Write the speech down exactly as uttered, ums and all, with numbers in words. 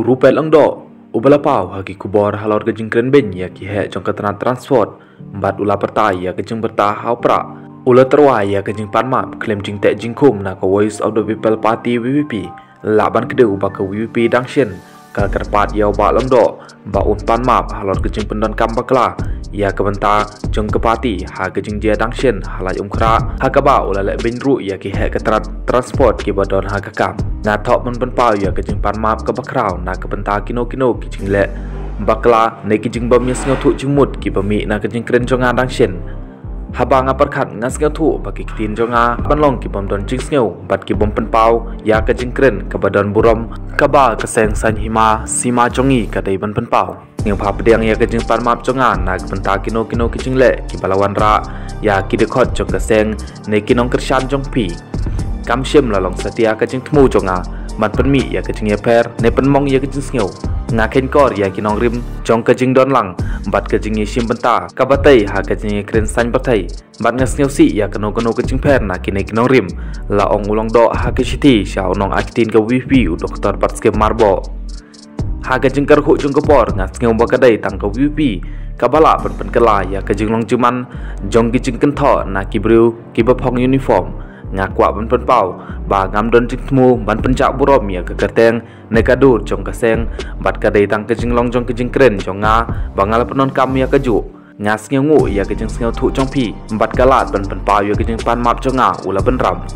Rupert Lyngdoh, uba la paw ha ki khubor halor ka jingkren beiñ ïa ki heh jong ka tnat transport bad u la pyrta ïa ka jingbyrta ha u Prah, u la tyrwa ïa ka jingpan map khlem jingteh jingkhum na ka Voice of the People Party, V P P, lah ban kdew ba ka V P P dang shen ka la kyrpad ïa u Bah Lyngdoh ba un pan map halor ka jingpyndonkam bakla ïa ka bynta jong ka party ha ka jingjia dang shen ha Laitumkhrah, ha kaba u la leh beiñ ruh ïa ki heh ka tnat transport kiba don ha ka kam. Nga thoh ban pynpaw ïa ka jingpan map kaba khraw na ka bynta kino kino ki jingleh bakla ne ki jingbym ïasngewthuh jingmut kiba mih na ka jingkren jong nga dang shen. Haba nga pyrkhat, nga sngewthuh ba ki ktien jong nga ban long ki bym don jingsngew bad ki bym pynpaw ïa ka jingkren kaba don burom kaba ka seng saiñ hima sima jong ngi ka dei ban pynpaw. Sngewbha pdiang ïa ka jingpan map jong nga na ka bynta kino kino ki jingleh kiba la wanrah ïa ki dkhot jong ka seng ne ki nongkyrshan jong phi. Kam shym la long satia ka jingthmu jong nga ban pynmih ïa ka jingïapher ne pynmong ïa ka jingsngew. Nga kheiñkor ïa ki nongrim jong ka jingdon lang bad ka jingïashim bynta kaba tei ha ka jingïakren saiñ pyrthei. Bad nga sngewsih ïa kano kano ka jingpher na kine ki nongrim, la ong u Lyngdoh ha ka shithi sha u nongai ktien ka V P P, u Doktor Batskhem Myrboh. Ha ka jingkyrhuh jong ka por, nga sngew ba ka dei tang ka V P P kaba lah ban pynkylla ïa ka jinglong jingman jong ki jingkynthoh na ki briew kiba phong uniform. Nga kwah ban pynpaw ba ngam don jingthmu ban pynjah burom ïa ka kyrteng ne ka dur jong ka seng, bad ka dei tang ka jinglong jong ka jingkren jong nga ba nga la pyndonkam ïa kajuh. Nga sngewnguh ïa ka jingsngewthuh jong phi bad ka lad ban pynpaw ïa ka jingpan map jong nga, u la bynrap.